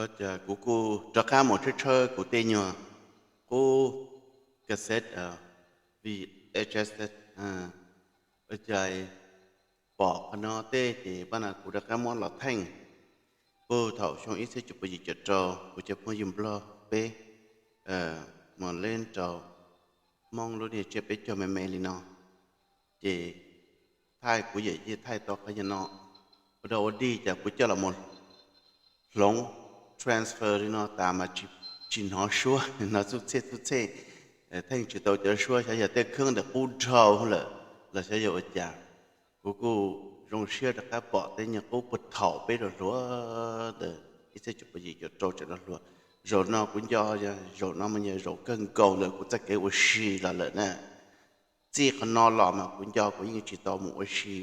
Kuv kuj rov qab mus tshawb tshawb kuv tej nyuag qub cassette, V H S, ua cas pom qhov no tej ces pab na kuv rov qab muab los thaij. Puag thaum xyoo ib txhiab cuaj puas yim caum rau, kuv cov phooj ywg Nplog peb mus leb rau Hmoob lub niag tsiab peb caug me me li no, ces thaij kuv yawm yij thaij tau qhov yog no, ua dog ua dig cas kuv coj los mus hloov, transfer li no tas mas tsis hnov suab, hnov txuj txhej txuj txhej, theej tsis tau cov suab, xyov yog tej khab ntawd qub dhau lawm los xyov yog ua cas. Kuv kuj zoo siab rov qab pom tej nyuag qub puag thaum peb hluas hluas ntawd, ib txhiab cuaj puas yim caum rau tseem hluas hluas. Zaum no kuv nco, zaum no mas yog zaum kawg nkaus ntawm kuv txoj kev ua si los lawm na. Txij qhov no los mas kuv nco kuv yeej tsis tau mus ua si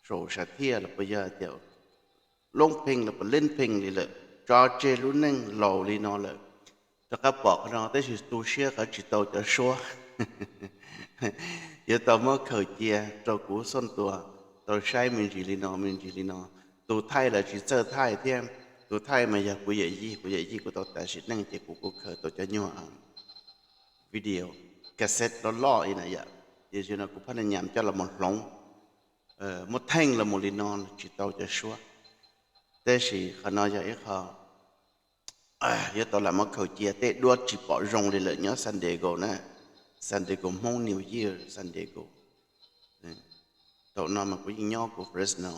saum sam thiaj los puas yog tias loob pheej los puas leej pheej li lawm, tso tseg lub neej laus li no lawm. Rov qab pom qhov no tab sis tu siab qhov tsis tau cov suab. Yuav tau muab khaws cia rau kuv xoj tua tau saib me ntsis li no me ntsis li no. Tus thaij los tsis txawj thaij thiab, tus thaij mas yog kuv yawm yij, kuv yawm yij kuj tau tas sim neej ces kuv kuj khaws tau cov nyuag video cassette loj loj li na yom. Ces zaum no kuv phaj na nyam coj los mus hloov, muab theej los mus li no tsis tau cov suab. Tab sis qhov no yog ib qho yuav tau lam muab khaws cia, tej duab tsis pom zoo li lawm nyob San Diego na, San Diego Hmoob New Year San Diego. Thaum no mas kuv yeej nyob kuv Fresno,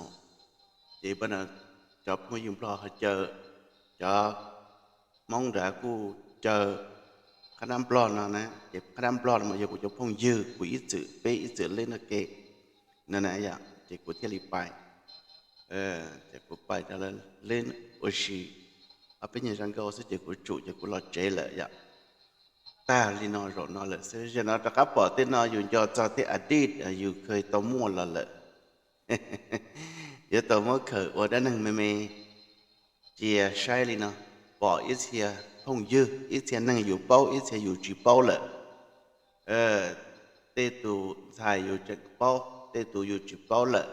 ces pab na cov phooj ywg Nplog ho caw, cov Hmoob nrad kuj caw qhab nab Nplog no na, ces qhab nab Nplog no mas yog kuv cov phooj ywg, kuv ib txwm, peb ib txwm leb noj ke no na yom, ces kuv thiaj li pais, ces kuv pais rau lawv leb ua si ob peb nyuag zaj nkauj xwb ces kuv tsum ces kuv los tsev lawm yom. Tag li no zaum no lawm xwb, zaum no rov qab pom tej no yus nco txog tej a dit yus kheev tau muaj los lawm. Yuav tau muab khaws ua dab neeg me me cia saib li no, pom ib txhia phooj ywg, ib txhia neeg yus paub, ib txhia yus tsis paub lawm. Tej tus ntxhais yus tseem paub, tej tus yus tsis paub lawm.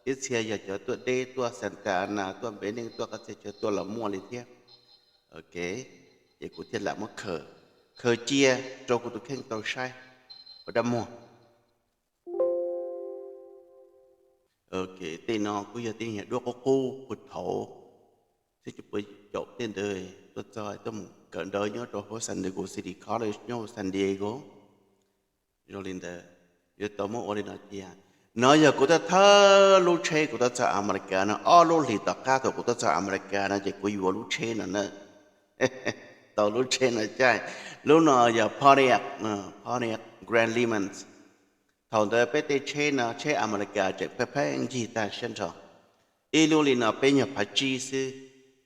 Ib txhia yog cov tuaj deb, tuaj Santa Ana, tuaj npev neej, tuaj qab txhia chaw tuaj los muaj li thiab. Ok, ces kuv thiaj lam muab khaws, khaws cia rau kuv tus kheej tau saib ua dab muag. Ok, tej no kuj yog tej nyuag duab qub qub puag thaum ib txhiab cuaj puas caum tej ntawd tuaj txog tuaj mus kawm ntawv nyob rau hauv San Diego City College nyob hauv San Diego. Zoo li ntawd, yuav tau muab ua li no cia. No yog kuv tuaj thawb lub tsheb kuv tuaj txog Amelikas no, ob lub hlis tom qab thaum kuv tuaj txog Amelikas no ces kuv yuav lub tsheb no na. Tau lub tsheb no caij, lub no yog Pontiac, Pontiac Grand Lemons. Thaum ntawd peb tej tsheb no tsheb Amelikas tseem pheej pheej ncig tag siab nrho. Ib lub li no peb nyuag phav tsib xwb,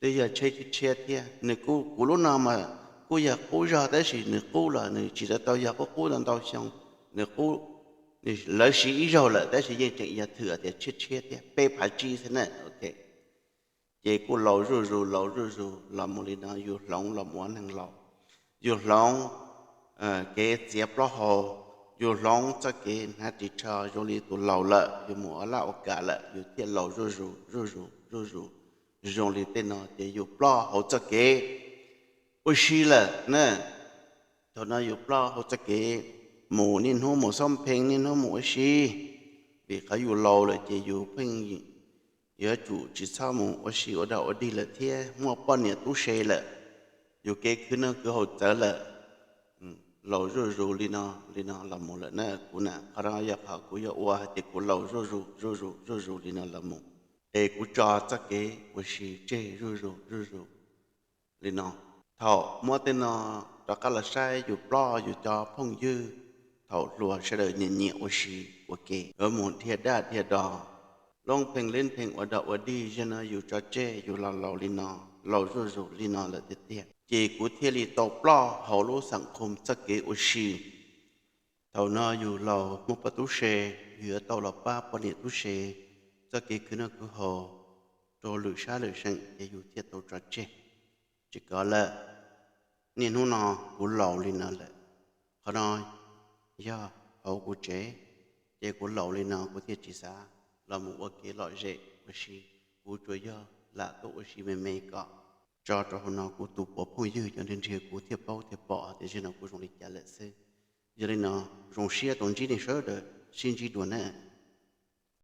twb yog tsheb tshiab tshiab thiab. Nws kuj, kuv lub no mas kuj yog qub zog tab sis nws qub los nws tsis tau tau yog qub qub ntau ntau xyoo. Nws qub, lawv siv ib zaug lawm tab sis yeej tseem yog thwm tias tshiab tshiab thiab, peb phav tsib xwb na. Ok, ces kuj laus zuj zus laus zuj zus los mus li no, yus hloov los mus ua neeg laus, yus hloov kev txiav plaub hau, yus hloov txoj kev hnav ris tsho zoo li tus laus lawm, yus mus ua laj ua kam lawm, yus thiaj laus zuj zus zuj zus zuj zus. Zoo li tej no ces yus ploj hauv txoj kev ua si lawm na. Thaum no yus ploj hauv txoj kev mus niaj hnub mus xob pheej niaj hnub mus ua si, vim qhov yus laus lawm ces yus pheej yuav tsum tsis txhob mus ua si ua dog ua dig lawm thiab, muaj poj niam tub se lawm, yus kev khwv noj khwv haus txawv lawm. Laus zuj zus li no, li no los mus lawm na. Kuv na qhov no yog qhov kuv yuav ua hais tias kuv laus zuj zus zuj zus zuj zus li no los mus, es kuv tso txoj kev ua si tseg zuj zus zuj zus li no. Thaum muab tej no rov qab los saib yus ploj yus cov phooj ywg thaum hluas sawv daws nyiam nyiam ua si ua ke, yuav mus dhia daj dhia do, loob pheej leeb pheej ua dog ua dig, zaum no yus tso tseg yus los laus li no, laus zuj zus li no lawm tiag tiag, ces kuv thiaj li tau ploj hauv lub xam khum txoj kev ua si. Thaum no yus laus muaj poj tub se, yus yuav tau los pab poj niam tub se txoj kev khwv noj khwv haus rau lwm sab lwm seem, ces yus thiaj tau tso tseg. Tsis kov lawm, niaj hnub no kuv laus li no lawm. Qhov no yog hauv kuv tsev, ces kuv laus li no kuv thiaj tsis xav los mus ua kev lom zem ua si. Kuv tsuas yog lam tuaj ua si me me kom tso rau hauv no kuv tus puav phooj ywg cov nrhiav nrhiav kuv thiaj paub thiaj pom tias zaj no kuv zoo li cas lawm xwb. Yog li no, zoo siab tau ntsib nej sawv daws, sib ntsib dua na.